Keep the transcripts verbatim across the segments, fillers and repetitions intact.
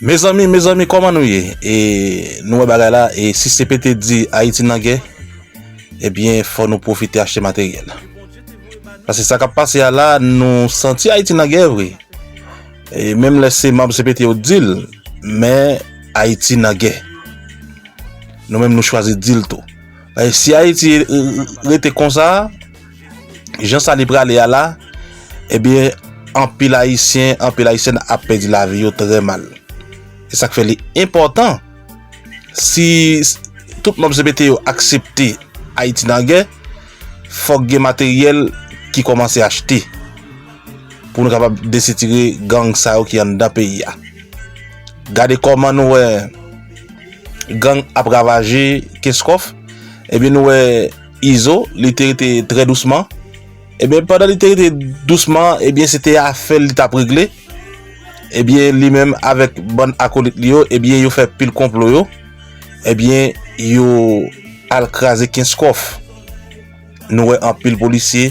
Mezanmi, mezanmi, kòman nou ye? E nou wè bagay la, e si C P T di Ayiti nan gè, ebyen, fò nou pwofite achte materyèl. Paske sa k ap pase a la, nou santi Ayiti nan gè vre. E menm lè se manm C P T yo di l, men Ayiti nan gè. Nou menm nou chwazi di l tou. E si Ayiti rete konsa, jan sa li prale a la, ebyen, anpil Ayisyen, anpil Ayisyèn ap pèdi lavi yo trè mal. E sa k fè li enpòtan, si tout manm C P T yo aksepte Ayiti nan gè, fòk gen materyèl ki kòmanse achte pou nou kapab desitire gang sa yo ki anndan peyi a. Gade kòman nou wè gang ap ravaje Kenskòf. Ebyen, nou wè Izo, li te rete trè dousman. Ebyen, pandan li te rete dousman, ebyen, se te afè l li t ap regle. Ebyen, li menm avèk bann akolit li yo, ebyen, yo fè pil konplo yo. Ebyen, yo al kraze Kenskòf. Nou wè anpil polisye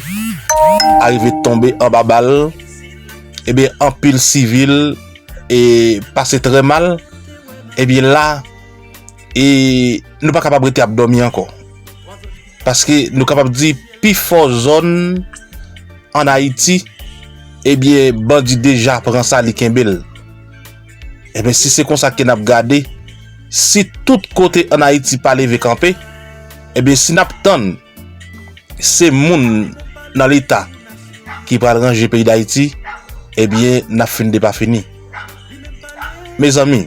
arive tonbe anba bal. Ebyen, anpil sivil e pase trè mal. Ebyen, la, e nou pa kapab rete ap dòmi ankò. Paske nou kapab di pifò zòn ann Ayiti, ebyen, bandi deja pran sa, li kenbe l. Ebyen, si se konsa ke n ap gade, si tout kote ann Ayiti pa leve kanpe, ebyen, si n ap tann se moun nan Leta ki pral ranje peyi Dayiti, ebyen, n ap fin depafini. Mezanmi,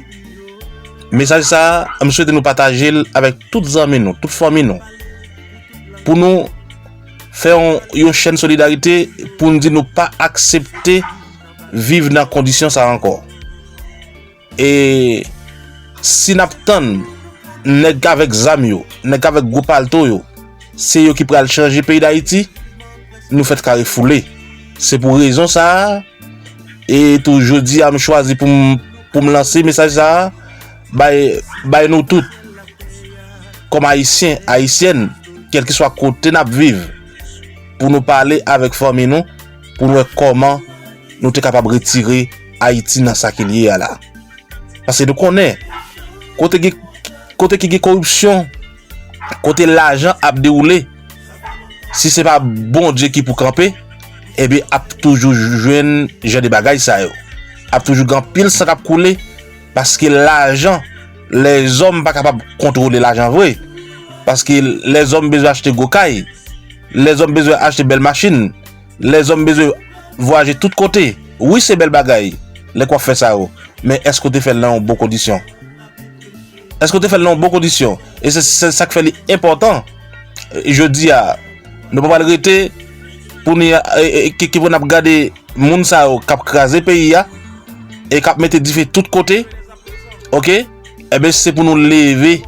mesaj sa a, m swete nou pataje l avèk tout zanmi nou, tout fanmi nou, pou nou fè yon, yon chèn solidarite, pou n di nou pa aksepte viv nan kondisyon sa a ankò. E si n ap tann nèg avèk zam yo, nèg avèk gwo palto yo, se yo ki pral chanje peyi Dayiti, nou fèt kare foule. Se pou rezon sa a, e tou jodi a m chwazi pou m, pou m lanse mesaj sa a bay, bay nou tout, kòm Ayisyen, Ayisyèn, kèlkeswa kote n ap viv, pou nou pale avèk fanmi nou, pou n wè kòman nou te kapab retire Ayiti nan sa ke l ye a la. Paske nou konnen, kote gen, kote ki gen koripsyon, kote lajan ap dewoule, si se pa Bondye ki pou kanpe, ebyen, ap toujou jwenn jan de bagay sa yo. Ap toujou gen anpil san k ap koule, paske lajan, lèzòm pa kapab kontwole lajan vre. Paske lèzòm bezwen achte gwo kay, lèzòm bezwen achte bèl machin, lèzòm bezwen vwayaje tout kote. Wi, se bèl bagay lè k w ap fè sa yo, men èske w te fè l nan yon bon kondisyon? Èske w te fè l nan yon bon kondisyon? E se, se sa k fè li enpòtan. Jodi a, nou pa pral rete pou ni, e, e, ki, ki pou n ap gade moun sa yo k ap kraze peyi a e k ap mete dife tout kote. Oke? Ebyen, se pou nou leve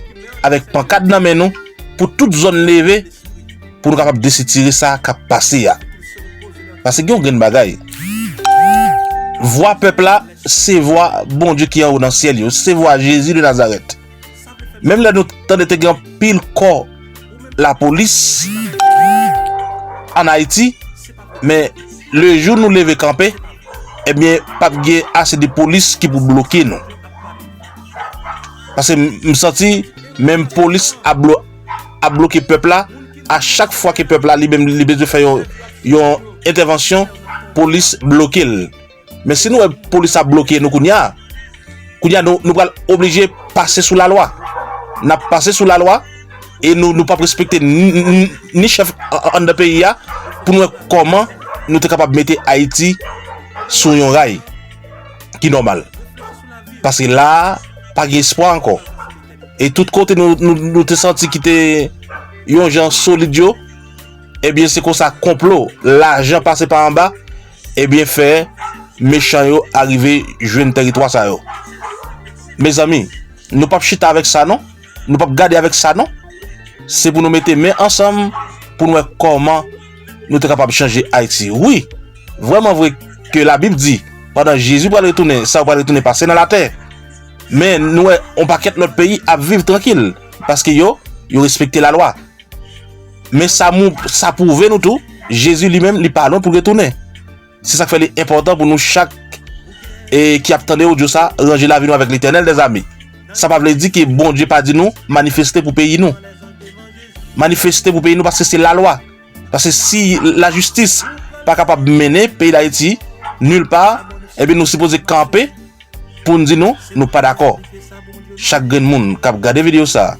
avèk pankat nan men nou, pou tout zòn leve, pou nou kapab desitire sa k ap pase a. Paske gen yon grenn bagay. Vwa pèp la, se vwa Bondye ki anwo nan syèl yo, se vwa Jezi de Nazarèt. Menm lè nou tande te gen anpil kò lapolis ann Ayiti, men lejou nou leve kanpe, ebyen, p ap gen ase de polis ki pou bloke nou. Paske m, m santi menm polis ap blo-, ap bloke pèp la. A chak fwa ke pèp la, li menm, li bezwen fè yon, yon entèvansyon, polis bloke l. Men si nou wè polis ap bloke nou kounye a, kounye a nou, nou pral oblije pase sou lalwa. N ap pase sou lalwa e nou, nou p ap respekte ni, ni, ni chèf an, an, anndan peyi a pou nou wè kòman nou te kapab mete Ayiti sou yon ray ki nòmal. Paske la a, pa gen espwa ankò. E tout kote nou, nou, nou te santi ki te yon jan solid yo, ebyen, se konsa konplo, lajan pase pa anba, ebyen, fè mechan yo arive jwenn tèritwa sa yo. Mezanmi, nou p ap chita avèk sa non, nou p ap gade avèk sa non. Se pou nou mete men ansanm pou nou wè kòman nou te kapab chanje Ayiti. Wi, vrèman vre ke Labib di, pandan Jezi pral retounen, sa yo pral retounen pase nan latè. Men nou wè yon pakèt lòt peyi ap viv trankil, paske yo, yo respekte lalwa. Men sa mou-, sa pwouve nou tou, Jezi li menm, li pa lwen pou l retounen. Se sa k fè li enpòtan pou nou chak e ki ap tande odyo sa, ranje lavi nou avèk Letènèl dèzame. Sa pa vle di ke Bondye pa di nou manifeste pou peyi nou. Manifeste pou peyi nou, paske se lalwa. Paske si lajistis pa kapab mennen peyi Dayiti nil pa, ebyen nou sipoze kanpe pou n di nou, nou pa dakò. Chak grenn moun k ap gade videyo sa,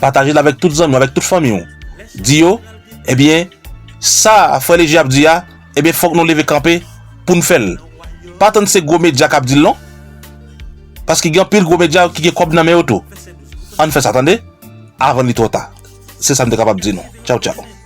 pataje l avèk tout zanmi w, avèk tout fanmi w. Di yo, ebyen, sa frè Leje ap di a, ebyen, fòk nou leve kanpe pou n fè l. Pa tann se gwo medya k ap di l non. Paske gen anpil gwo medya ki gen kòb nan men yo tou. Ann fè sa, tande, avan li twò ta. Se sa m te kapab di nou. Tchaw, tchaw.